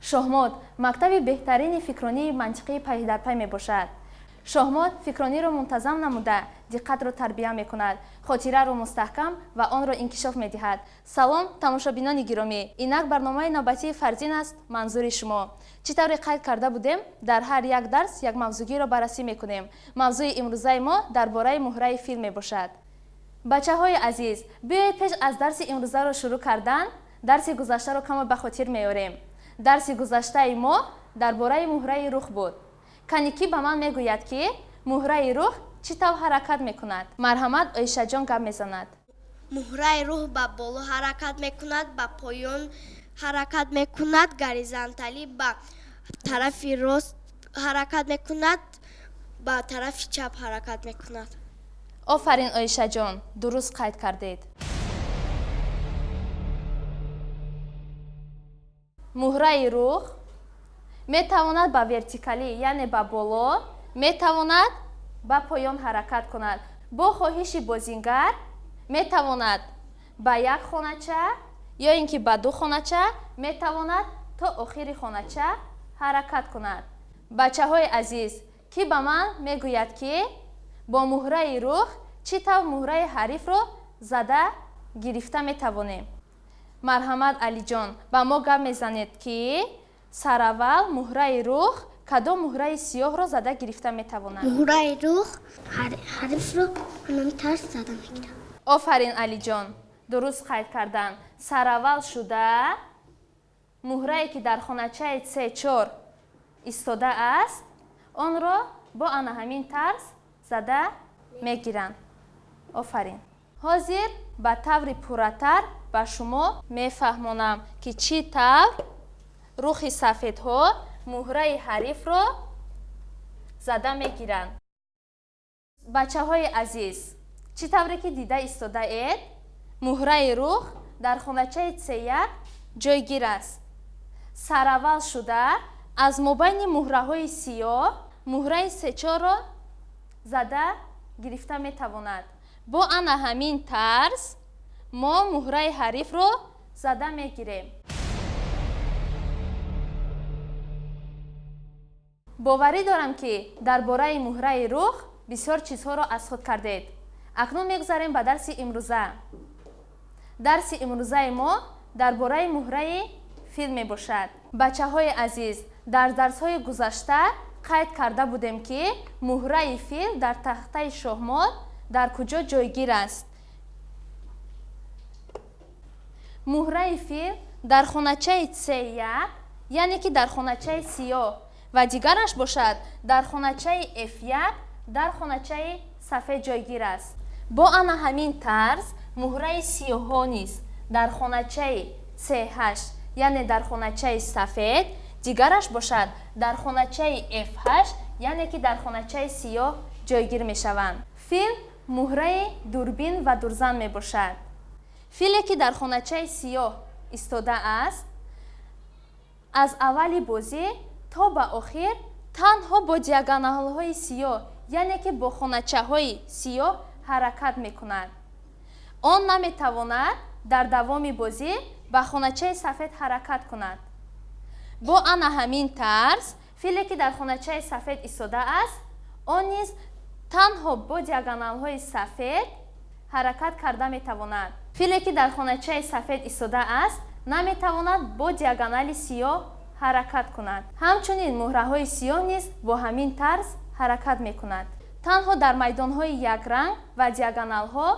Шоҳмот мактаби беҳтарини фикронии мантиқии пайдарпай мебошад. Шоҳмот фикрониро мунтазам намуда, диққатро тарбия мекунад, хотираро мустаҳкам ва онро инкишоф медиҳад. Салом, тамошобинони гиромӣ! Инак барномаи навбатии Фарзин аст манзури шумо. Чӣ тавре қайд карда будем, дар ҳар як дарс як мавзӯгиро баррасӣ мекунем. Мавзӯи имрӯзаи мо дар бораи муҳраи фил мебошад. Бачаҳои азиз, биёед пеш аз дарси имрӯзаро шурӯъ кардан, дарси гузаштаро камо ба хотир меорем. Дарси гузаштаи мо дар бораи муҳраи рух буд. Кани кӣ ба ман мегӯяд, ки муҳраи рух чӣ тавр ҳаракат мекунад? Марҳамат, Оишаҷон гап мезанад. Муҳраи рух ба боло ҳаракат мекунад, ба поён ҳаракат мекунад, горизонталӣ ба тарафи рост ҳаракат мекунад, ба тарафи чап ҳаракат мекунад. Офарин, Оишаҷон, дуруст қайд кардед. Муҳраи рух метавонад ба вертикалӣ, яъне ба боло, метавонад ба поён ҳаракат кунад. Бо хоҳиши бозингар метавонад ба як хонача ё ин ки ба ду хонача, метавонад то охири хонача ҳаракат кунад. Бачаҳои азиз, кӣ ба ман мегӯяд, ки бо муҳраи рух чӣ тавр муҳраи ҳарифро зада гирифта метавонем? Марҳамат, Алиҷон, ба мо гап мезанед, ки сараввал муҳраи рух кадом муҳраи сиёҳро зада гирифта метавонад? Муҳраи рух ҳарифро ҳамон тарз зада мегирад. Офарин, Алиҷон, дуруст қайд кардан. Сараввал шуда муҳрае ки дар хоначаи С4 истодааст, онро бо ана ҳамин тарз зада мегиранд. Офарин. Ҳозир ба таври пурратар ба шумо мефаҳмонам, ки чӣ тавр рухи сафедҳо муҳраи ҳарифро зада мегиранд. Бачаҳои азиз, чӣ тавре ки дида истодаед, муҳраи рух дар хоначаи С1 ҷойгир аст. Сараввал шуда аз мобайни муҳраҳои сиёҳ муҳраи С4-ро зада гирифта метавонад. Бо ана ҳамин тарз мо муҳраи ҳарифро зада мегирем. Боварӣ дорам, ки дар бораи муҳраи рух бисёр чизҳоро аз худ кардед. Акнун мегузарем ба дарси имрӯза. Дарси имрӯзаи мо дар бораи муҳраи фил мебошад. Бачаҳои азиз, дар дарсҳои гузашта қайд карда будем, ки муҳраи фил дар тахтаи шоҳмот дар куҷо ҷойгир аст. Муҳраи фил дар хоначаи С1, яъне ки дар хоначаи сиёҳ, ва дигараш бошад дар хоначаи F1, дар хоначаи сафед ҷойгир аст. Бо ана ҳамин тарз муҳраи сиёҳҳо низ дар хоначаи С8, яъне дар хоначаи сафед, дигараш бошад дар хоначаи F8, яъне ки дар хоначаи сиёҳ ҷойгир мешаванд. Фил муҳраи дурбин ва дурзан мебошад. Филе ки дар хоначаи сиёҳ истодааст, аз аввали бозӣ то ба охир танҳо бо диагоналҳои сиёҳ, яъне ки бо хоначаҳои сиёҳ ҳаракат мекунад. Он наметавонад дар давоми бозӣ ба хоначаи сафед ҳаракат кунад. Бо ана ҳамин тарз филе ки дар хоначаи сафед истодааст, он низ танҳо бо диагоналҳои сафед ҳаракат карда метавонад. Филе ки дар хоначаи сафед истодааст, наметавонад бо диагонали сиёҳ ҳаракат кунад. Ҳамчунин муҳраҳои сиёҳ низ бо ҳамин тарз ҳаракат мекунад. Танҳо дар майдонҳои якранг ва диагоналҳо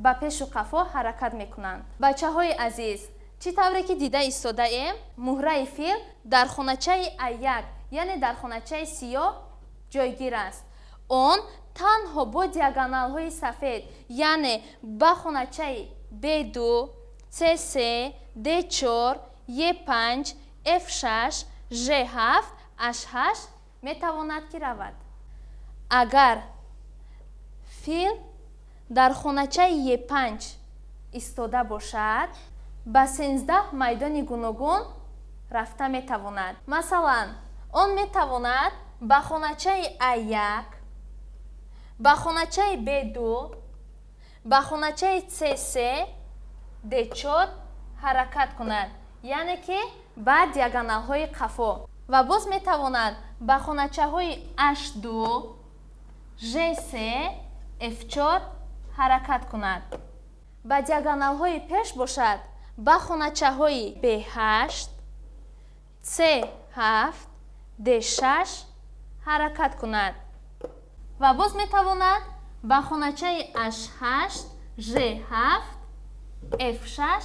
ба пешу қафо ҳаракат мекунанд. Бачаҳои азиз, чӣ тавре ки дида истодаем, муҳраи фил дар хоначаи А1, яъне дар хоначаи сиёҳ ҷойгир аст. Он танҳо бо диагоналҳои сафед, яъне ба хоначаи Б2, С3, Д4, Е5, Ф6, Ж7, H8 метавонад ки равад. Агар фил дар хоначаи Е5 истода бошад, ба 13 майдони гуногун рафта метавонад. Масалан, он метавонад ба хоначаи А1, ба хоначаи Б2, ба хоначаи С3, Д4 ҳаракат кунад, яъне ки ба диагоналҳои қафо ва боз метавонад ба хоначаҳои H2, Ж3, F4 ҳаракат кунад. Ба диагоналҳои пеш бошад ба хоначаҳои B8, C7, D6 ҳаракат кунад ва боз метавонад ба хоначаи H8, Ж7, F6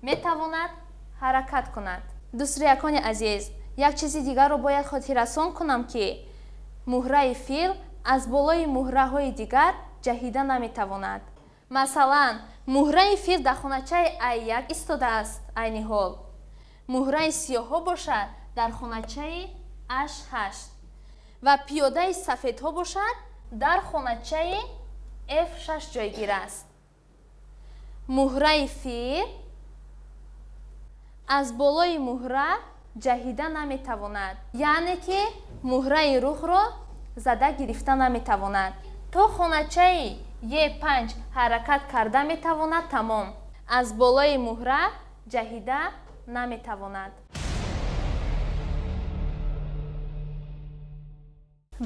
метавонад ҳаракат кунад. Дӯстриякони азиз, як чизи дигарро бояд хотиррасон кунам, ки муҳраи фил аз болои муҳраҳои дигар ҷаҳида наметавонад. Масалан, муҳраи фил дар хоначаи А1 истодааст айни ҳол. Муҳраи сиёҳҳо бошад дар хоначаи H8 ва пиёдаи сафедҳо бошад дар хоначаи F6 ҷойгир аст. Муҳраи фил аз болои муҳра ҷаҳида наметавонад, яъне ки муҳраи рухро зада гирифта наметавонад. То хоначаи Е5 ҳаракат карда метавонад, тамом. Аз болои муҳра ҷаҳида наметавонад.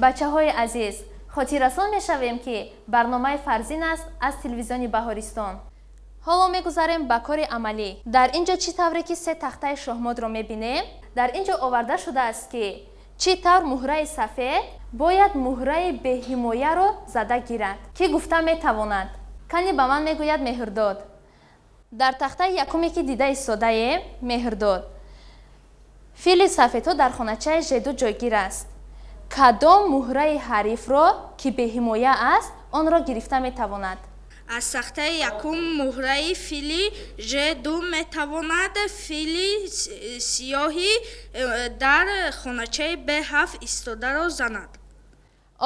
Бачаҳои азиз, хотиррасон мешавем, ки барномаи Фарзин аст аз телевизиони Баҳористон. Ҳоло мегузарем ба кори амалӣ. Дар ин ҷо чӣ тавре ки се тахтаи шоҳмотро мебинем, дар ин ҷо оварда шудааст, ки чӣ тавр муҳраи сафед бояд муҳраи беҳимояро зада гирад, ки гуфта метавонад. Кани ба ман мегӯяд Меҳрдод. Дар тахтаи якуме ки дида истодаем, Меҳрдод, фили сафедҳо дар хоначаи Ж2 ҷойгир аст. Кадом муҳраи ҳарифро, ки беҳимоя аст, онро гирифта метавонад? Аз тахтаи якум муҳраи фили Ж2 метавонад фили сиёҳи дар хоначаи Б7 истодаро занад.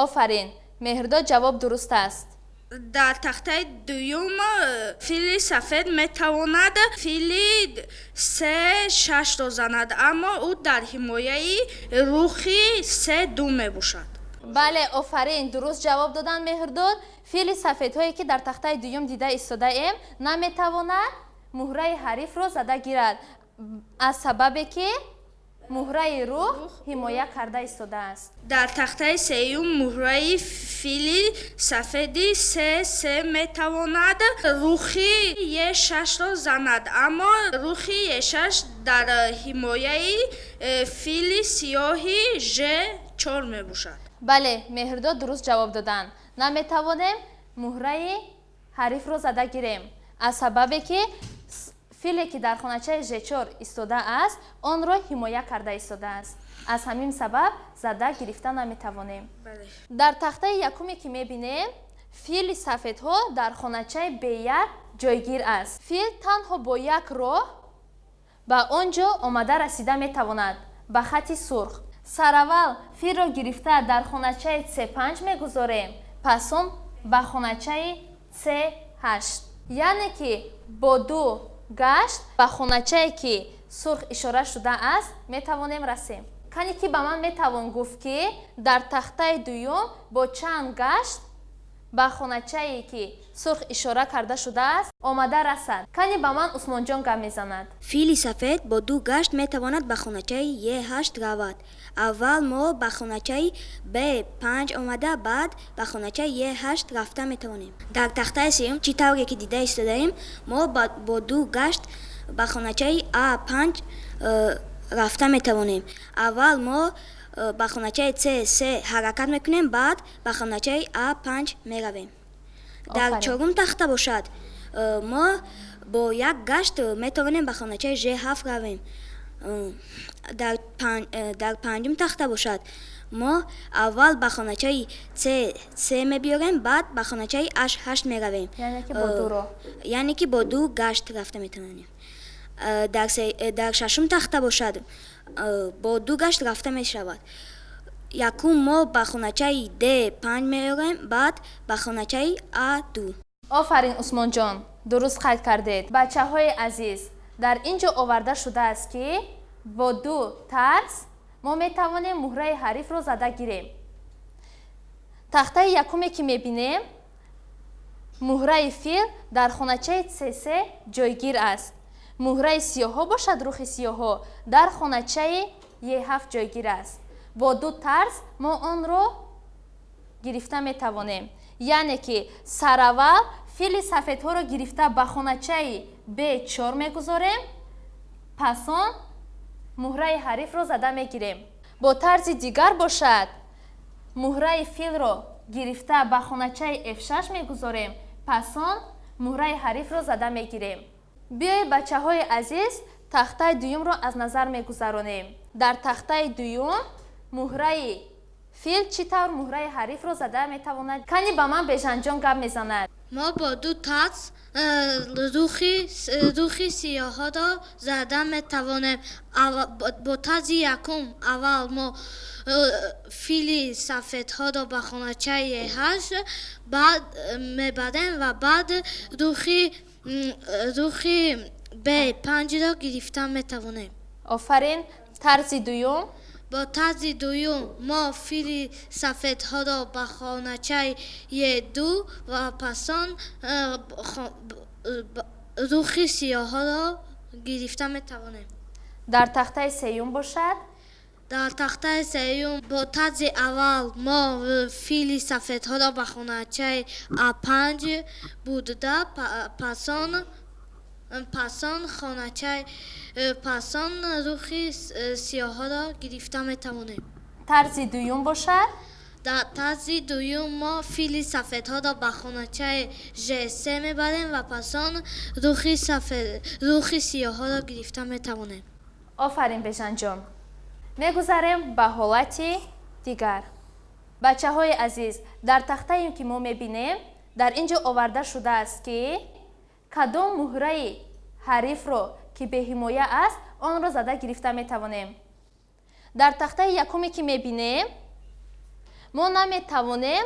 Офарин, Меҳрдод, ҷавоб дуруст аст. Дар тахтаи дуюм фили сафед метавонад фили С6-ро занад, аммо ӯ дар ҳимояи рухи С2 мебошад. Бале, офарин, дуруст ҷавоб доданд Меҳрдод. Фили сафедҳое, ки дар тахтаи дуюм дида истодаем, наметавонад муҳраи ҳарифро зада гирад, аз сабабе ки муҳраи рух ҳимоя карда истодааст. Дар тахтаи сеюм муҳраи фили сафеди С3 метавонад рухи Е6-ро занад, аммо рухи Е6 дар ҳимояи фили сиёҳи Ж4 мебошад. Бале, Меҳрдод дуруст ҷавоб доданд. Наметавонем муҳраи ҳарифро зада гирем, аз сабабе ки филе, ки дар хоначаи Ж4 истодааст, онро ҳимоя карда истодааст. Аз ҳамин сабаб зада гирифта наметавонем. Дар тахтаи якуме ки мебинем, фили сафедҳо дар хоначаи Б1 ҷойгир аст. Фил танҳо бо як роҳ ба он ҷо омада расида метавонад, ба хати сурх. Сараввал филро гирифта дар хоначаи С5 мегузорем, пас он ба хоначаи С8. Яъне ки бо ду гашт ба хоначае, ки сурх ишора шудааст, метавонем расем. Кане ки ба ман метавон гуфт, ки дар тахтаи дуюм бо чанд гашт ба хоначае, ки сурх ишора карда шудааст, омада расад? Кани ба ман Усмонҷон гап мезанад. Фили сафед бо ду гашт метавонад ба хоначаи Е8 равад. Аввал мо ба хоначаи Б5 омада, баъд ба хоначаи Е8 рафта метавонем. Дар тахтаи сеюм, чӣ тавре ки дида истодаем, мо бо ду гашт ба хоначаи А5 рафта метавонем. Аввал мо ба хоначаи С3 ҳаракат мекунем, баъд ба хоначаи А5 меравем. Дар чорум тахта бошад, мо бо як гашт метавонем ба хоначаи Ж7 равем. Дар панҷум тахта бошад, мо аввал ба хоначаи С3 мебиёрем, баъд ба хоначаи H8 меравем. Яъне ки бо ду гашт рафта метавонем. Дар шашум тахта бошад, бо ду гашт рафта мешавад. Якум мо ба хоначаи Д5 меорем, баъд ба хоначаи А2. Офарин, Усмонҷон, дуруст қайд кардед. Бачаҳои азиз, дар ин ҷо оварда шудааст, ки бо ду тарз мо метавонем муҳраи ҳарифро зада гирем. Тахтаи якуме ки мебинем, муҳраи фил дар хоначаи С3 ҷойгир аст. Муҳраи сиёҳҳо бошад, рухи сиёҳҳо дар хоначаи Е7 ҷойгир аст. Бо ду тарз мо онро гирифта метавонем, яъне ки сараввал фили сафедҳоро гирифта ба хоначаи Б4 мегузорем, пас он муҳраи ҳарифро зада мегирем. Бо тарзи дигар бошад, муҳраи филро гирифта ба хоначаи F6 мегузорем, пас он муҳраи ҳарифро зада мегирем. Биёед, бачаҳои азиз, тахтаи дуюмро аз назар мегузаронем. Дар тахтаи дуюм муҳраи фил чӣ тавр муҳраи ҳарифро зада метавонад? Кани ба ман Бежанҷон гап мезанад. Мо бо ду тарз рухи сиёҳҳоро зада метавонем. Бо тарзи якум аввал мо фили сафедҳоро ба хоначаи Е8 баъд мебарем ва баъд рухи Б5-ро гирифта метавонем. Офарин. Тарзи дуюм? Бо тарзи дуюм мо фили сафедҳоро ба хоначаи Е2 ва пасон рухи сиёҳҳоро гирифта метавонем. Дар тахтаи сеюм бошад? Дар тахтаи сеюм бо тарзи аввал мо фили сафедҳоро ба хоначаи А5 бурда, пасон хоначаи пасон рухи сиёҳҳоро гирифта метавонем. Тарзи дуюм бошад? Дар тарзи дуюм мо фили сафедҳоро ба хоначаи Ж3 мебарем ва пасон рухи сиёҳҳоро гирифта метавонем. Офарин, Бежанҷон. Мегузарем ба ҳолати дигар. Бачаҳои азиз, дар тахтае ки мо мебинем, дар ин ҷо оварда шудааст, ки кадом муҳраи ҳарифро, ки беҳимоя аст, онро зада гирифта метавонем. Дар тахтаи якуме ки мебинем, мо наметавонем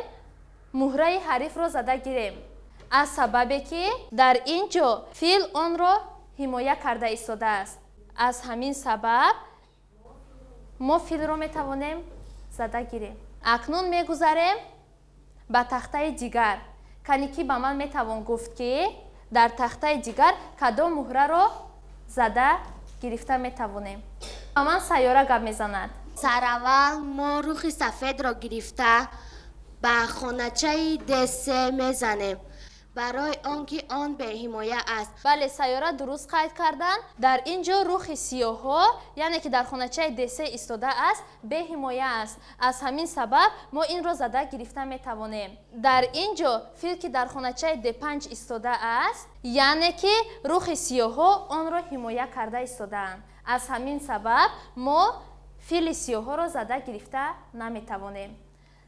муҳраи ҳарифро зада гирем, аз сабабе ки дар ин ҷо фил онро ҳимоя карда истодааст. Аз ҳамин сабаб мо филро метавонем зада гирем. Акнун мегузарем ба тахтаи дигар. Кани ки ба ман метавон гуфт, ки дар тахтаи дигар кадом муҳраро зада гирифта метавонем? Ба ман Сайёра гап мезанад. Сараввал мо рухи сафедро гирифта ба хоначаи Д3 мезанем, барои он ки он беҳимоя аст. Бале, Сайёра дуруст қайд карданд. Дар ин ҷо рухи сиёҳҳо, яъне ки дар хоначаи Д3 истодааст, беҳимоя аст. Аз ҳамин сабаб мо инро зада гирифта метавонем. Дар ин ҷо фил, ки дар хоначаи Д5 истодааст, яъне ки рухи сиёҳҳо онро ҳимоя карда истодаанд. Аз ҳамин сабаб мо фили сиёҳҳоро зада гирифта наметавонем.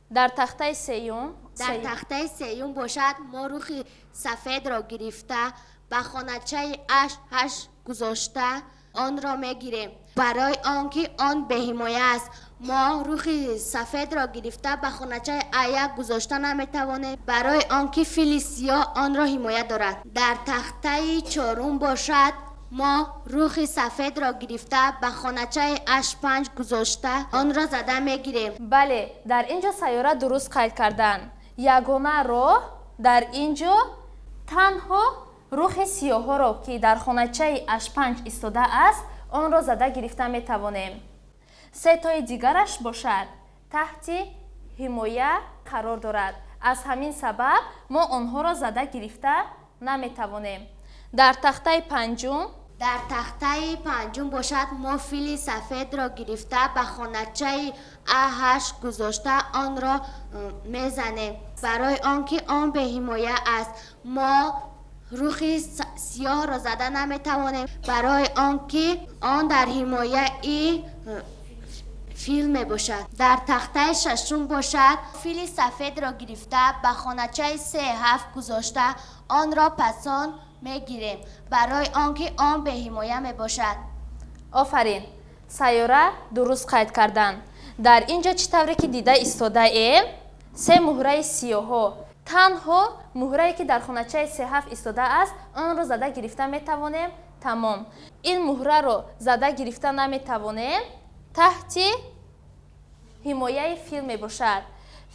Дар тахтаи сеюм? Дар тахтаи сеюм бошад, мо рухи сафедро гирифта ба хоначаи H8 гузошта онро мегирем, барои он ки он беҳимоя аст. Мо рухи сафедро гирифта ба хоначаи А1 гузошта наметавонем, барои он ки фили сиёҳ онро ҳимоя дорад. Дар тахтаи чорум бошад, мо рухи сафедро гирифта ба хоначаи H5 гузошта онро зада мегирем. Бале, дар ин ҷо Сайёра дуруст қайд карданд. Ягона роҳ дар ин ҷо танҳо рухи сиёҳҳоро, ки дар хоначаи H5 истодааст, онро зада гирифта метавонем. Сетои дигараш бошад, таҳти ҳимоя қарор дорад. Аз ҳамин сабаб мо онҳоро зада гирифта наметавонем. Дар тахтаи панҷум? Дар тахтаи панҷум бошад, мо фили сафедро гирифта ба хоначаи А8 гузошта онро мезанем, барои он ки он беҳимоя аст. Мо рухи сиёҳро зада наметавонем, барои он ки он дар ҳимояи фил мебошад. Дар тахтаи шашум бошад, фили сафедро гирифта ба хоначаи С7 гузошта онро пасон мегирем, барои он ки он беҳимоя мебошад. Офарин, Сайёра дуруст қайд карданд. Дар ин ҷо чӣ тавре ки дида истодаем, се муҳраи сиёҳҳо, танҳо муҳрае, ки дар хоначаи С7 истодааст, онро зада гирифта метавонем, тамом. Ин муҳраро зада гирифта наметавонем, таҳти ҳимояи фил мебошад.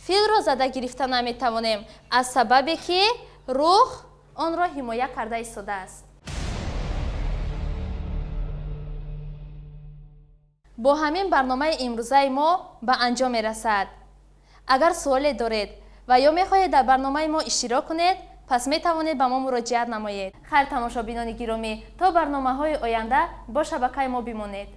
Филро зада гирифта наметавонем, аз сабабе ки рух онро ҳимоя карда истодааст. Бо ҳамин барномаи имрӯзаи мо ба анҷом мерасад. Агар суоле доред ва ё мехоҳед дар барномаи мо иштирок кунед, пас метавонед ба мо муроҷиат намоед. Хайр, тамошобинони гиромӣ, то барномаҳои оянда бо шабакаи мо бимонед.